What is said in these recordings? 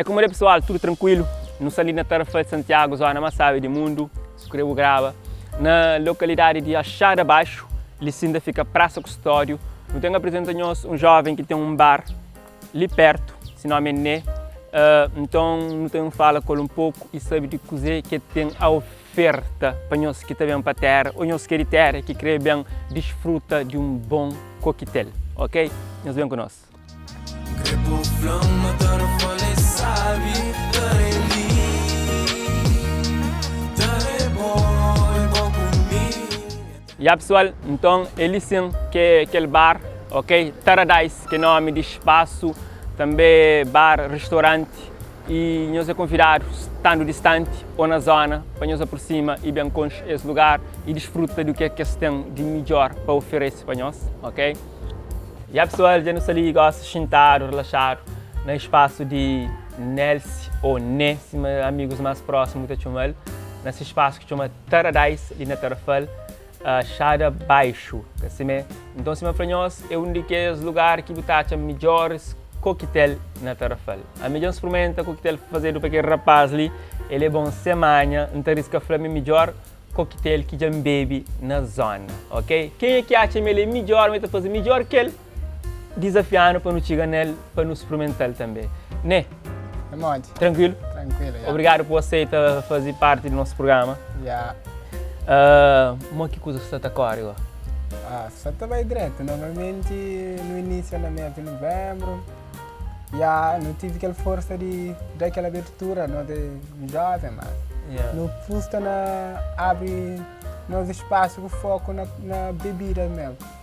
É kumode pessoal, tudu trankuilu? Nu sta li na Tarrafal de Santiago, zona más sabi di mundu, si bu kre bu graba, na lokalidadi di Achada Baixo, li sin ta fika Praça Custódio. Nu ten aprizenta nhos un joven ki ten un bar li pertu, si nomi é Né. Nton nu ten fala ku el un poku i sabi di kuzê ki el ten a oferta pa nhos ki ta ben pa tera ô nhos ki é di tera ki kre ben disfruta di un bon kokitel, ok? Nhos ben ku nos. Ya pessoal, nton é li sim ki é kel bar, ok? Taradise ki é nomi di spasu, tanbe bar, ristoranti i nhos é konvidadu, standu distanti ô na zona, pa nhos aprosima i ben konxe es lugar i disfruta di ke ki es ten di midjor pa oferese pa nhos, ok? Ya pessoal, dja nu sta li gosi xintadu, relaxadu na spasu di Nelsi ô Né, sima amigus más prósimu ta txoma-l, na se spasu ki txoma Taradise li na Tarrafal, Achada Baixu, ka simé? Nton sima N fla nhos, é un di kes lugar ki bu ta atxa midjoris kokitel na Tarrafal. Ami dja N sprumenta kokitel fazedu pa kel rapaz li, el é bon sen manha, N ta riska fla ma é midjor kokitel ki dja N bebe na zona, ok? Kenha ki atxa ma el é midjor, ma el ta faze midjor ki el, Dizafia-nu pa nu txiga nel pa nu sprimenta-l tanbe. Né? É modi? Trankuilu? Trankuilu, ya. Obrigadu pa bu aseita faze parti di nos prugrama. Ya. Uh, mo ki kuza sta ta kóre go? Ah, sta ta bai dretu. Normalmenti nu inisia na mês di nuvenbru. Ya, nu tivi kel forsa di da kel abertura, nos é jóven, mas Ya. nu pusta na abri nos spasu ku foku na, na bebidas mesmu.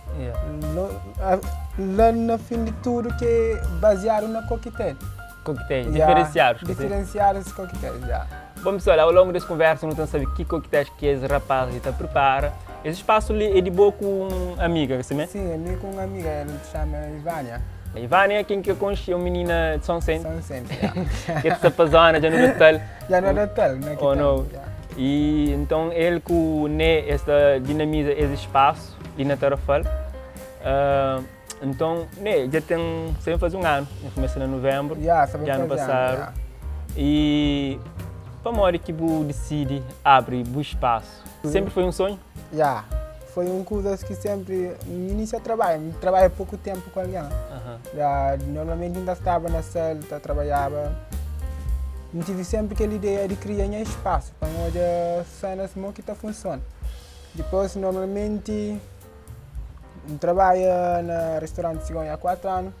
La na fin di tudu ki é baziadu na cocktail. Cocktail, diferensiadus. Diferensiadus cocktails, ya. Bon pessoal, ao longo des konversa nu ta sabe ki cocktails ki es rapaz li ta pripara. Es espasu li é di bo ku un amiga, ka simé? Sim, é mi ku un amiga, el txama Ivania. Ivania, ken ki ka konxe, é un minina di Sonsente. Sonsente, ya. Ke ta sta pa zona, dja nu da tal. Dja nu da tal, na ki Oh no. E nton el ku Né es ta dinamiza es espasu. Li na Tarrafal. Uh, nton, ne, dja ten, sa ben faze un anu, nha kumesa na nuvenbru Ya, sa ben di anu faze anu, pasadu. ya. E pamodi ki bu disidi abri bu spasu? Sempri foi un sonhu? Ya, foi un kuzas ki sempri N inisia trabadja, N trabadja poku tenpu ku algen. Aha. Ya, normalmenti N ta staba na sal ta trabadjaba. N tivi sempri kel ideia di kria nha spasu pa N odja senas mo ki ta funsona. Dipôs, normalmenti, N trabadja na restauranti Cigonha há 4 anu.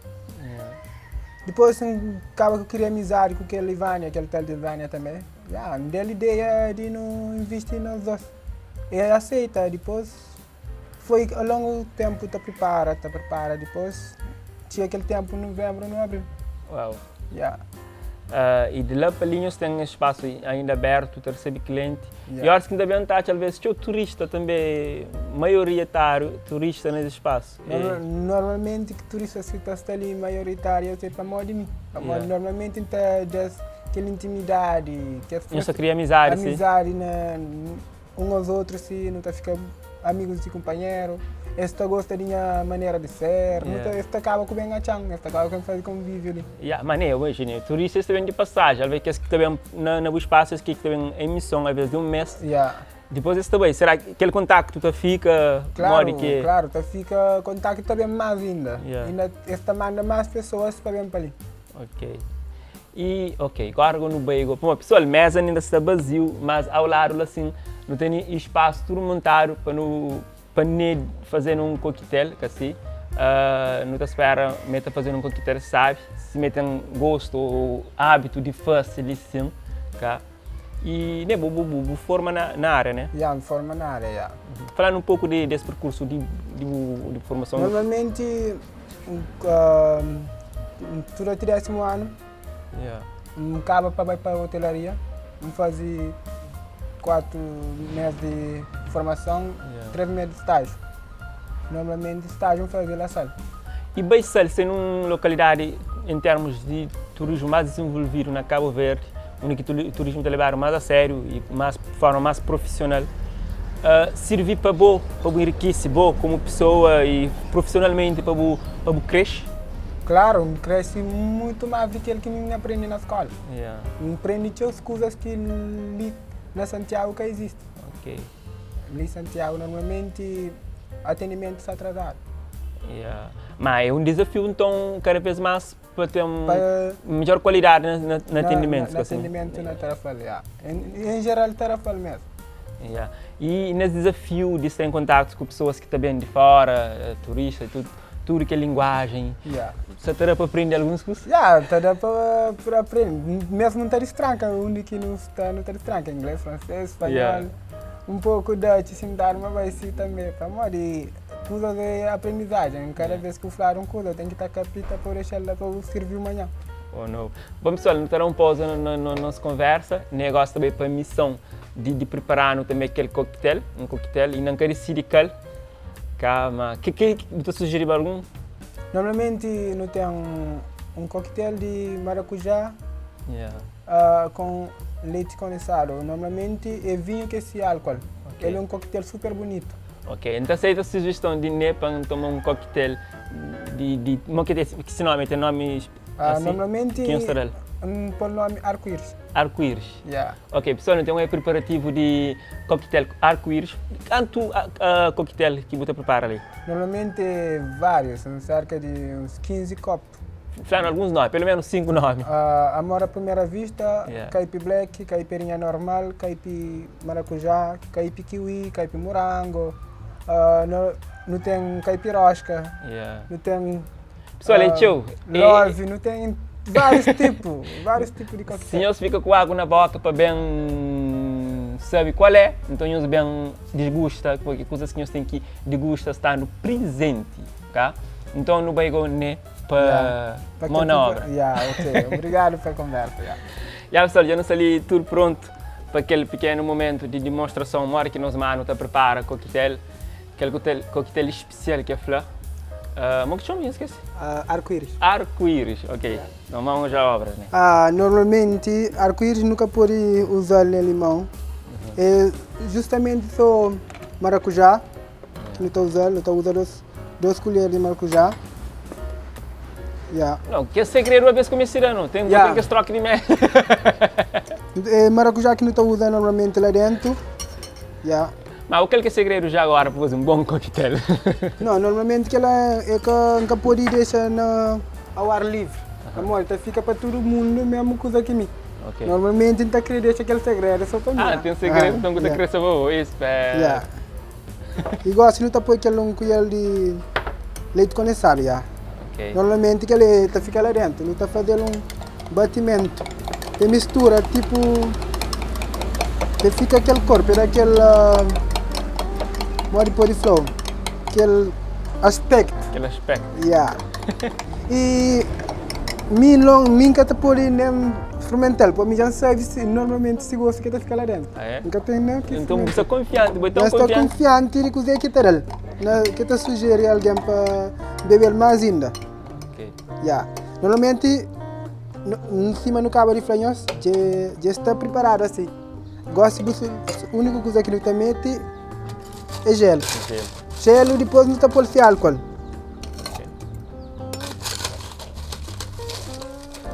Dipôs, N kaba ku kria amizadi ku kel Ivânia, kel tal di Ivânia tanbê. Ya, N da-l ideia di nu invisti nos dôs. El aseita. Dipôs, foi ao longu ténpu ta pripara, ta pripara. Dipôs, txiga kel ténpu, nuvenbru, nu abri. Uau! Ya. Uh, e di la pa li nhos ten espasu ainda abertu, ta resebe klienti. Yeah. E horas ki N ta ben ta atxa alvês txeu turista tanbê, maioria ta turista nes espasu. Normal, e... Normalmenti ki turistas ki ta sta li maioritáriu é pamodi mi. Pamodi yeah. normalmenti N ta da-s kel intimidadi, kel Nhos ta kria amizadi, si? Amizadi na un aos otru si, nu ta fika amigus di kunpanheru, es ta gosta di nha manera di ser, nu ta, es ta kaba ku ben atxa-m, es ta kaba ku ben faze konvíviu li. Ya, ma ne, imajina, turistas ta ben di pasajen, alvês kes ki ta ben na, na bu spasu, es ki ta ben en mison, alvês di un mês, Ya. dipôs es ta bai. Será ki kel kontaktu ta fika? Klaru, Modi ki é? klaru, ta fika, kontaktu ta ben más inda. Ya. Inda es ta manda más pesoas pa ben pa li. Ok. E, ok, agora nu bai go. Pamodi, pessoal, mesa ainda sta baziu, mas ao lado lá sim, nu tene espaço tudo montado pa nu pa ne fazendo um coquetel, ka si? Uh, nu ta spera me ta fazendo um coquetel sabe, se me tem gosto ou hábito de fazer ali sim, ka? E ne, bu, bu, bu forma na, na área, né? Ya, N forma na área, ya. Falando um pouco de, desse percurso de, de, bu, de formação. Normalmente, uh, durante désimu anu, Yeah. N kaba pa bai pa hotelaria, N faze 4 mês di formason, Yeah. 3 mês di stájiu. Normalmenti stájiu N faze la Sal. E bai Sal sendo un lokalidadi en termus di turismu más dizenvolvidu na Kabu Verdi, undi ki turismu ta lebadu más a sériu y más forma más profisional, uh, sirvi pa bo, pa bu enrikisi bo komu pesoa y profisionalmenti pa bu pa bu kresce? Klaru, N krese mutu más di kel ki N aprende na skóla. N prende txeu kuzas ki li na Santiagu ka izisti. Li Santiagu normalmenti atendimentu sta atrazadu. Má é un dizafiu nton kada vez más pa ten midjór kualidadi na atendimentu. Na atendimentu na Tarrafal, ya. En jeral Tarrafal mesmu. Ya. I nes dizafiu di sta en kontaktu ku pesoas ki ta ben di fóra, turista i tudu, tudu kel linguajen, sa ta da pa prende alguns kusa? Ya, ta da pa prende. Mesmu nu ta distranka undi ki nu sta, nu ta distranka ingles, franses, spanhol, un poku Dutch si nu ta arma bai si tanbe. Pamodi kuzas é aprendizajen, kada bes ki bu fladu un kuza, bu ten ki ta kapita pa bu dexa-l la pa bu sirbi-u manhan. Oh no. Bon pesoal, nu ta da un pauza na nos konversa. Negósiu ta bai pa mison di pripara-nu tanbe kel koktel, un koktel, inda N ka disidi kal. Ka, ma ki ki bu ta sujeriba algun? Normalmenti nu ten un koktel di marakujá Yeah. com leite condensado. Normalmenti é vinhu ki é si álcool. Ok. El é un koktel super bunitu. Ok, N ta seita sujestão di Nê pa N toma un koktel di di mo ki ki si nomi? Ten nomi Ah, normalmenti Ki nhos ta da-l? N pô-l nomi arco-íris. Arco-íris. Yeah. Ok, pessoal, nu ten un preparativu di cocktail arco-íris. Kantu cocktail ki bu ta prepara li? Normalmenti várius, serka di uns 15 kopu. Fla-nu alguns nomi, pelu menus 5 nomi. Amor a primera vista, Yeah. kaipi black, kaipirinha normal, kaipi maracujá, kaipi kiwi, kaipi morango, nu ten kaipiroska, Yeah. nu ten Pessoal, é txeu. Love, nu ten várius tipu, várius tipu di Si cocktail. nhos fika ku agu na boka pa ben sabe kual é, nton nhos ben disgusta ku kuzas ki nhos ten ki digusta standu prizenti, ka? Nton nu bai go ne pa mão na obra. Ya, ok. Obrigadu pa konversa, ya. Ya pessoal, dja nu sta li tudu prontu pa kel pikenu momentu di dimonstrason modi ki nos manu ta pripara cocktail, kel cocktail Spesial ki el fla. Mo ki txoma? Nha skese. Arco-íris. Arco-íris, ok. Então vamos à obra, né? Normalmenti arco-íris nu ka pode uza-l na limão. É justamenti só maracujá ki nu ta uza-l. Nu ta uza dos kulher di maracujá. Ya. Não, kes segredu abes ku mesti da no. Tem, Ya. tem kes troki di mé. É maracujá ki nu ta uza normalmenti la dentu. Ya. Ma o kel ki é segredu já agora pa faze un bon cocktail? Não, normalmente kela é ka N ka pode dexa na ao ar livre, pamodi ta fika pa tudu mundu mesmu kuza ki mi. Ok. Normalmente N ta kre dexa kel segredu so pa mi. Ah, ten segredu nton ku ta Yeah. kre so pa bo, espertu. Yeah. I gosi nu ta poi kel un kuiel di leite kondensadu, ya. Ok. Normalmente kel li ta fika la dentu, nu ta faze-l un Batimentu pe mistura tipu pe fika kel kor pe da kel modi podi flau kel aspecto. Kel aspecto. Ya i mi nau mi nka ta podi nen fermental pabia mi dja nsabi si normalmenti si gostu ke ta fika la dentu. Ah é? Nka ten nen ki Nton bu sta konfianti, bu é tão Nha sta konfianti. konfianti di kuze ki ta dal na ke ta sujeri algen pa bebel mas inda. Ok. Ya. Normalmenti, sima nu kaba di fla nhos, dja sta priparadu asi. Gosi bu úniku kuza ki nu ta mete é jelu. Jelu dipôs nu ta pô-l si álkol.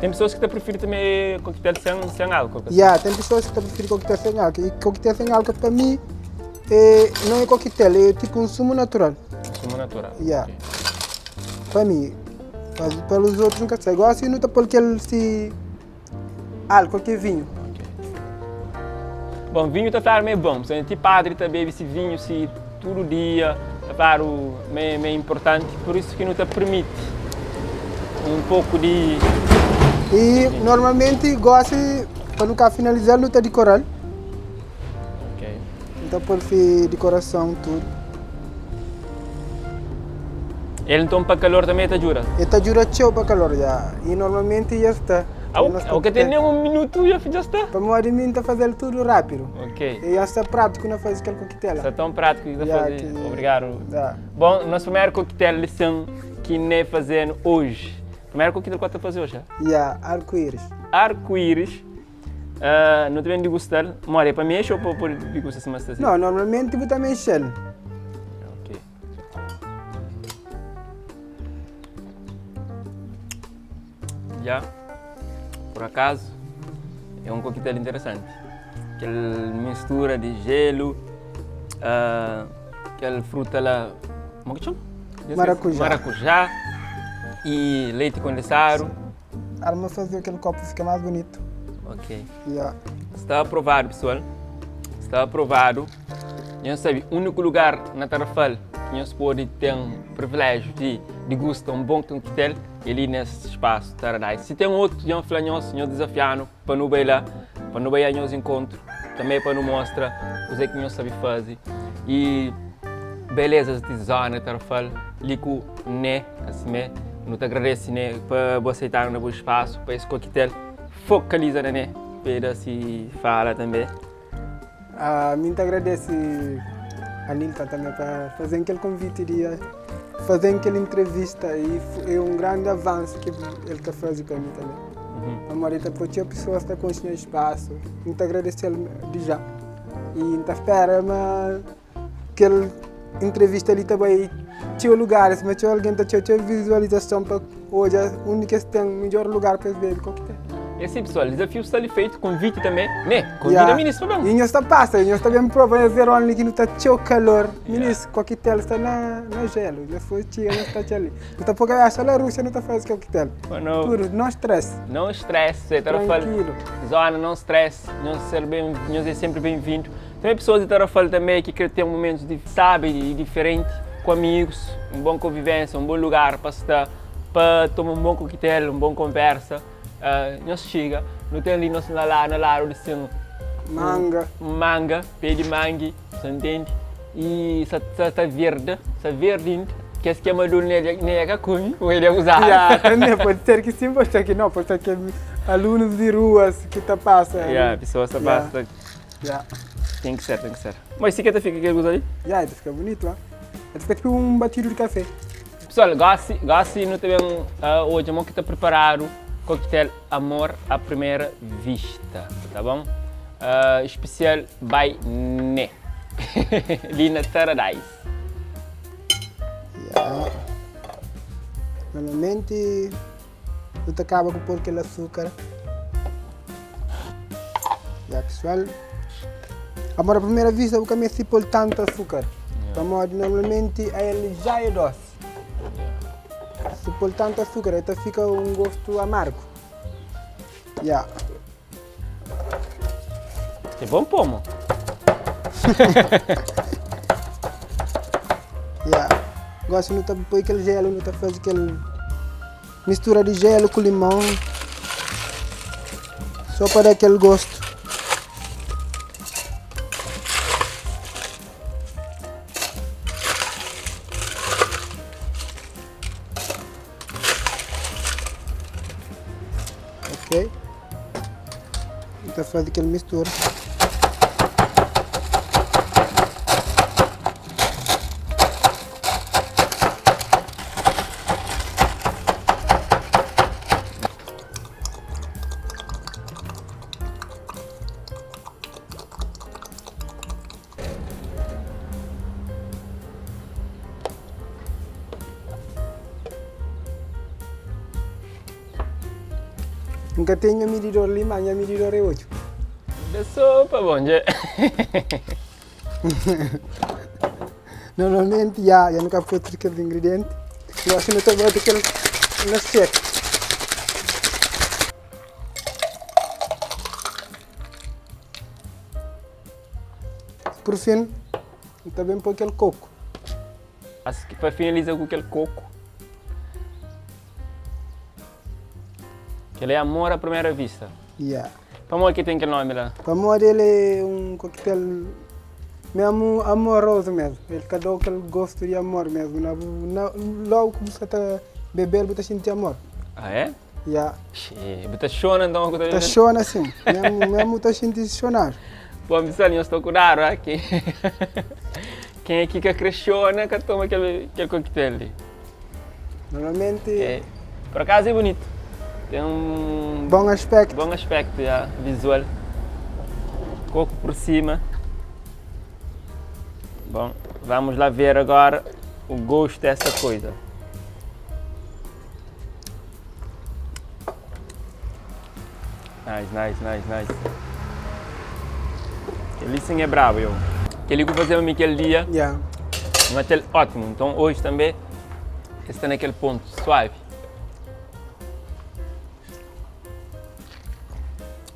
Ten pesoas ki ta prifiri tanbê kokitel sen álkol. Ya, ten pesoas ki ta prifiri kokitel sen álkol. I kokitel sen álkol pa mi não é kokitel, é tipu un sumu natural. Sumu natural. Ya. Pa mi, pa pa os outros nunca sei. Gosi nu ta pôl kel si álcool ki é vinhu. Ok. Bom, vinhu ta fladu ma é bom. Principalmente ti padri ta bebe si vinhu si tudu dia. Ta fladu ma é ma é importanti. Pur isu ki nu ta permiti un poku di. I normalmenti gosi pa nu ka finalizal nu ta dikoral. Ok. Nu ta pôl si dikorason tudu. El nton pa kalor tanbe ta djuda? El ta djuda txeu pa kalor, ya. I normalmenti ya sta. Au ka ten nen un minutu ya dja sta? Pamodi mi N ta faze-l tudu rápidu. Ok. I ya sta prátiku na faze kel kokitel la. Sta ton prátiku ki ta faze. Obrigadu. Bon, nos primeru kokitel li sin ki N faze-nu oji. Primeru kokitel ku ta faze oji, ha? Ya, arku-iris. Arku-iris. Nu ta ben digusta-l. Modi, é pa mexe ou pa pode digusta sima sta si? Não, normalmente bu ta mexe-l. Ok. Ya. Por akazu, é un kokitel interesanti. Kel mistura di jelu, kel fruta la, como ki txoma? Maracujá. Maracujá e leite condensado. Alma faze kel kopu fika más bunitu. Ok. Ya. Sta aprovadu, pessoal. Sta aprovadu. Nhos sabe, úniku lugar na Tarrafal ki nhos pode ten priviléjiu di digusta un bon cocktail é li nes spasu Paradise. Si ten otu, dja N fla nhos, nhos dizafia-nu pa nu bai la, pa nu bai a nhos enkontru, tanbe pa nu mostra kuzê ki nhos sabe faze y belezas di zona di Tarrafal li ku Né. Asimé, nu ta agradese Né pa bu aseita-nu na bu spasu pa es cocktail. Fokaliza na Né pa e da si fala tanbe. Mi N ta agradese Anilton tanbe pa faze-m kel konviti di faze-m kel entrevista i é un grandi avansu ki el ta faze pa mi tanbe. Pamodi el ta poi txeu pesoas ta konxe nha spasu. N ta agradese-l di ja i N ta spera ma kel entrevista li ta bai txeu lugaris, ma txeu algen ta txeu txeu vizualizason pa odja undi ki es ten midjor lugar pa es bebe cocktail. É si pessoal, dezafiu sta li feito, konviti tanbe, ne? Konvida Ya. minis pa ben. I nhos ta pasa, nhos ta ben prova, nhos ver onli ki nu ta txeu kalor. Minis, cocktail sta na na gelu, nhos for txiga nhos ta txeu li. Nu ta poi kabesa la Rússia nu ta fazi cocktail. Pa no. Tudu, no stress. No stress, se ta fal. Tranquilo. Zona no stress, nhos ser ben, nhos é sempre ben-vindo. Tanbe pesoas di Tarrafal tanbe ki kre ten momentus di sabi i diferenti ku amigus, un bon konvivensia, un bon lugar pa sta, pa toma un bon kokitel, un bon konversa, nhos txiga. Nu ten li nos na la na ladu di sin Manga. un manga, pe di mangi, sa ntende? I sa sa ta verde, sa verdi inda. Kes ki é maduru ne ne ka kume, o el é uzadu. Ya, tanbe pode ser ki sin, pode ser ki no, pode ser ki alunus di ruas ki ta pasa. Ya, pesoas ta pasa. Ya. Ten ki ser, ten ki ser. Mas si ke ta fika kel kuza li? Ya, ta fika bunitu, ah. Ta fika tipo un batidu di kafe. Pessoal, gosi, gosi nu ta ben uh, odja mo ki ta preparadu coquetel Amor à Primeira Vista, tá bom? Uh, especial by Né. li na Paradise. Ya. Normalmente Nu ta kaba ku pôr kel asúkar. Ya pesoal, amor a primeira vista bu ka meste pôr tantu asúkar, pamodi normalmenti el já é dósi. Si pôr tantu asúkar el ta fika un gostu amargu. Ya. É bom pomo. Yeah. Gosi nu ta poi kel gelo, nu ta faze kel mistura di gelo ku limon. Só pa da kel gosto. Ok. Nu ta faze kel mistura. N ka ten nha mididor li, ma nha mididor é odju. Da sopa, bom dja. Normalmenti, ya, ya nu ka poi tudu kes ingridienti. Gosi nu ta bota kel na seku. Pur fin, nu ta ben poi kel koku. Asu ki pa finaliza ku kel koku. Kel é amor a primeira vista. Yeah. Pamodi ki ten kel nomi la? Pamodi el é un cocktail mesmu amoroso mesmu. El ta dau kel gostu di amor mesmu. Na bu, na, logu ku bu sta ta bebel bu ta xinti amor. Ah é? Yeah. Xee, bu ta xona nton ku ta Ta xona sim. Mesmu, mesmu ta xinti xonadu. Bom pessoal, nhos sta kudadu, ah? Quem, quem é ki ka kre xona ka toma kel, kel cocktail li. Normalmente. É, por acaso é bonito. Tem um bom aspecto. Bom aspecto, yeah, visual. Coco por cima. Bom, vamos lá ver agora o gosto dessa coisa. Nice, nice, nice, nice. Kel-li sin é brabu, yo. Kel-li ku fazeba mi kel dia, Yeah. N atxa-l ótimu. Nton, oji tanbe, el sta na kel pontu suavi.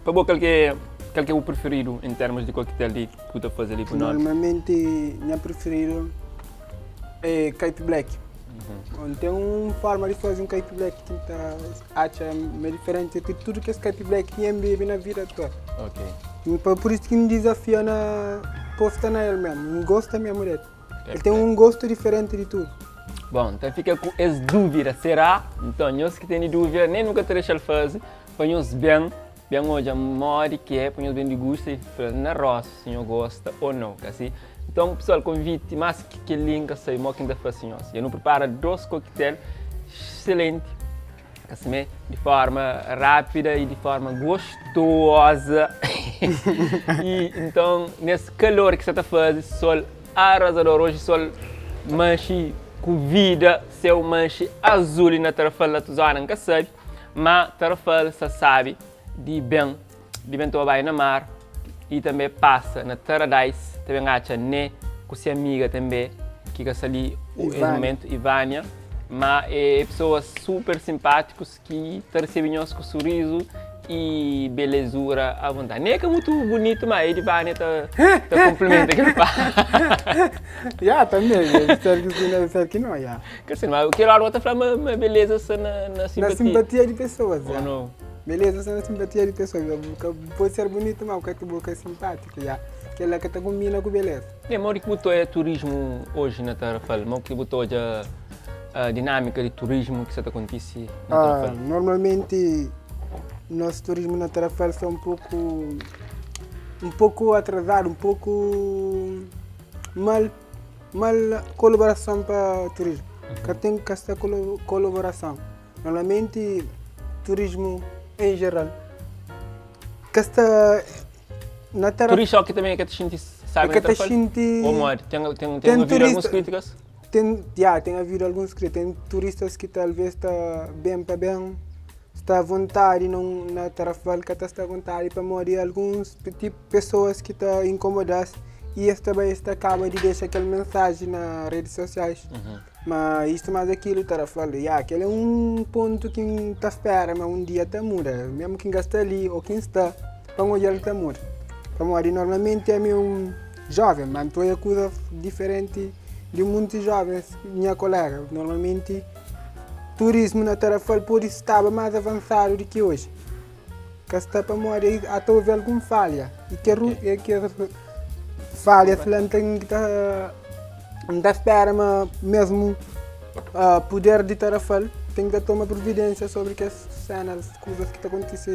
Pa bo, kal ki é, kal ki é bu prifiridu en termus di cocktail di ki bu ta faze li ku nos? Normalmenti, nha prifiridu é Cape Black. N ten un forma di faze un Cape Black ki N ta atxa ma é diferenti di tudu kes Cape Black ki N bebe na vida toda. Ok. Pa pur isu ki N dizafia na posta na el mesmu. N gosta mesmu del. El ten un gostu diferenti di tudu. Bon, N ta fika ku es dúvida, será? Nton, nhos ki tene dúvida, nen nu ka ta dexa-l faze, pa nhos ben, ben odja modi ki é, pa nhos ben digusta i fla na rostu si nhos gosta ô nau, ka si? Nton, pesoal, konviti, más ki kel-li N ka sabe modi ki N ta fase nhos. Dja nu pripara dôs kokitel exselenti, ka simé? Di forma rápida i di forma gostoza. I nton, nes kalor ki sa ta faze, sol Arrazador oji sol manxi ku vida seu manxi azul i na Tarrafal la tu zona nka sabi ma Tarrafal sa sabi di ben di ben toba bai na mar i tambe pasa na Taradise ta ben atxa Ne ku si amiga tambe ki ka sa li es momentu Ivania ma e pessoas super simpáticos Ki ta resebe nhos ku surizu i belezura a vontadi. Nem é ka mutu bunitu, ma Edi Vânia ta ta komplimenta kel pa. Ya, tanbe, ser ki si, ser ki no, ya. Ka sin, ma kel ora bo ta fla ma ma beleza sta na na Na simpatia. simpatia di pesoas, Ou ya. no? Beleza sta na simpatia di pesoas. Bu ka bu pode ser bunitu, ma bu ka bu ka simpátiku, ya. Kel-la ka ta kombina ku beleza. E modi ki bu ta oja turismu oji na Tarrafal? Modi ki bu ta odja Dinâmika di turismu ki sa ta kontise na Tarrafal? Normalmenti nos turismu na Tarrafal sta un poku un poku atrazadu, un poku mal mal kolaborason pa turismu. Ka ten ka sta kolaborason. Normalmenti turismu en jeral ka sta na Tarrafal. Turista oki tanbe ka ta xinti sabi na Ka ta Tarrafal? xinti. Ô modi? Ten ten havidu alguns krítikas? Ten, ya, ten havidu alguns kri, ten turistas ki talvez ta ben pa ben, sta avontadi na un na Tarrafal ka ta sta avontadi pamodi alguns tipo pesoas ki ta inkomoda-s i es ta bai es ta kaba di dexa kel mensaji na redis sosiais ma istu mas akilu Tarrafal, ya, kel é un pontu ki N ta spera ma un dia ta muda, mesmu ki N ka sta li ô ki N sta pa N odja-l ta muda pamodi normalmenti ami é un Joven, ma N ta odja kuzas diferenti di munti jovens nha kolega. Normalmenti turismu na Tarrafal pode staba más avansadu di ki oji. Ka sta pamodi ata ovi algun falha i kel falhas la N ta N ta spera ma mesmu puder di Tarrafal ten ki ta toma providensia sobri kes senas, kuzas ki ta kontise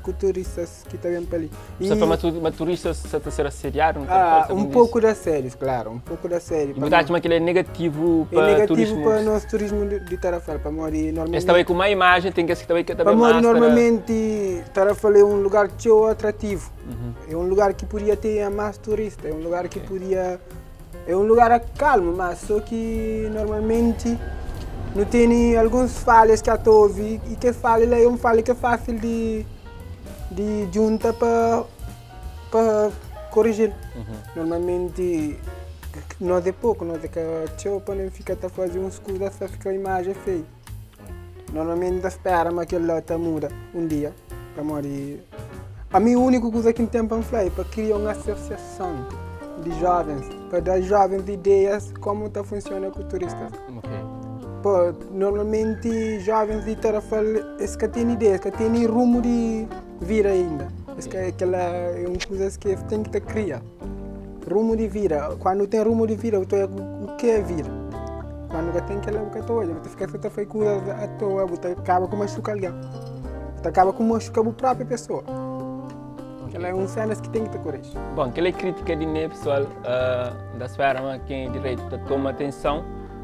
ku turistas. ki ta ben pa li. E... Sa fla ma turistas sa ta ser asediadu? Ah, un pouku di asédius, klaru, un pouku di asédiu. E bu ta atxa ma kel-la é negativu pa é negativu turismu? pa nos turismu di Tarrafal, pamodi normalmenti... Es ta bai ku má imajen, ten kes ki ta bai ta bai más Pamodi normalmenti Tarrafal é un lugar txeu atrativu, é un lugar ki podia ten más turista, é un lugar ki podia... É un lugar kalmu, má sô ki normalmenti nu tene alguns falhas ki ta obi i kes falha la é un falha ki é fásil di di djunta pa pa koriji-l. Normalmenti nos é poku, nos é ka txeu pa nu fika ta faze uns kuzas pa fika imajen feiu. Normalmenti N ta spera ma kel-la ta muda un dia, pamodi ami úniku kuza ki N ten pa N fla é pa kria un asosiason di jovens, pa da jovens ideias komu ta funsiona ku turistas. Pô, normalmenti jovens di Tarrafal es ka tene ideia, es ka tene rumu di vida ainda. Es ka, kel-la é un kuzas ki es ten ki ta kria. Rumu di vida, kuandu ten rumu di vida bu ta odja u ke é vida. Kuandu ka ten kila bu ka ta odja, bu ta fika sa ta fai kuzas atoa, bu ta kaba ku maxuka algen, bu ta kaba ku maxuka bu propi pesoa. Kila é un senas ki ten ki ta koriji. Bon, kel é kritika di mi pesoal, N ta spera ma ken é direitu ta toma atenson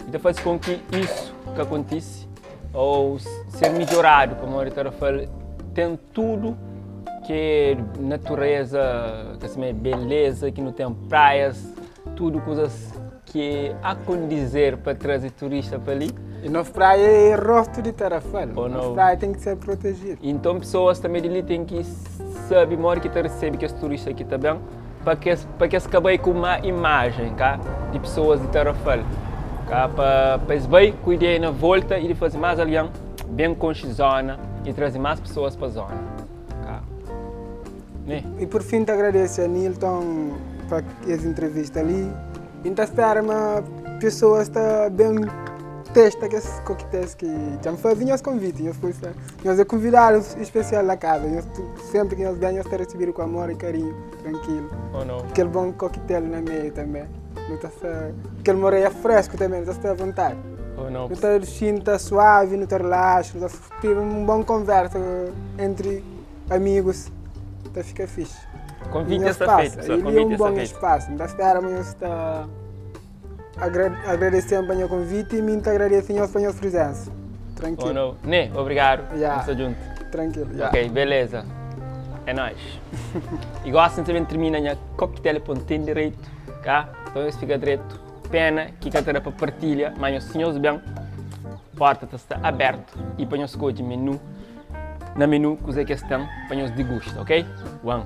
i ta fasi kon ki isu ka kontisi ou ser midjoradu, pamodi Tarrafal ten tudu ki é natureza, ka sima é beleza ki nu ten praias, tudu kuzas ki é a kondizer pa traze turista pa li. E nos praia é rostu di Tarrafal, nos praia ten ki ser protejidu. Inton pesoas tanbe di li ten ki. sabe modi ki ta resebe kes turista ki ta ben pa kes pa kes ka bai ku má imajen ka di pesoas di Tarrafal ka pa pa es bai ku ideia na volta i di faze más algen ben konxe zona i traze más pesoas pa zona ka ne. I pur fin ta agradese a Nilton pa es entrevista li i N ta spera ma pesoas ta ben testa kes coquetéis ki dja N faze nhos konviti nhos pode sta nhos é konvidadu spesial na kaza nhos senpri ki nhos ben nhos ta resibidu ku amor i karinhu trankilu kel bon coquetel na meiu tanbe nu ta sta kel moreia fresku tanbe nu ta sta avontadi nu ta xinta suavi nu ta relaxa nu ta tene un bon konversa entri amigus ta fika fixi. Konviti sta fetu, pessoal. Li é un bon espasu. N ta spera ma nhos ta agradese-m pa nha konviti i mi N ta agradese nhos pa nhos prizensa. Trankilu. Oh no. Ne, obrigadu. Ya. Nu sta djuntu. Trankilu, ya. Ok, beleza. É nóis. I gosi N ta ben tirmina nha cocktail pa N ntende direitu, ka? Nton nhos fika dretu. Pena ki ka ta da pa partilha, ma nhos si nhos ben, porta ta sta abertu i pa nhos skodje menu. Na menu kuzê ki es ten pa nhos digusta, ok? One.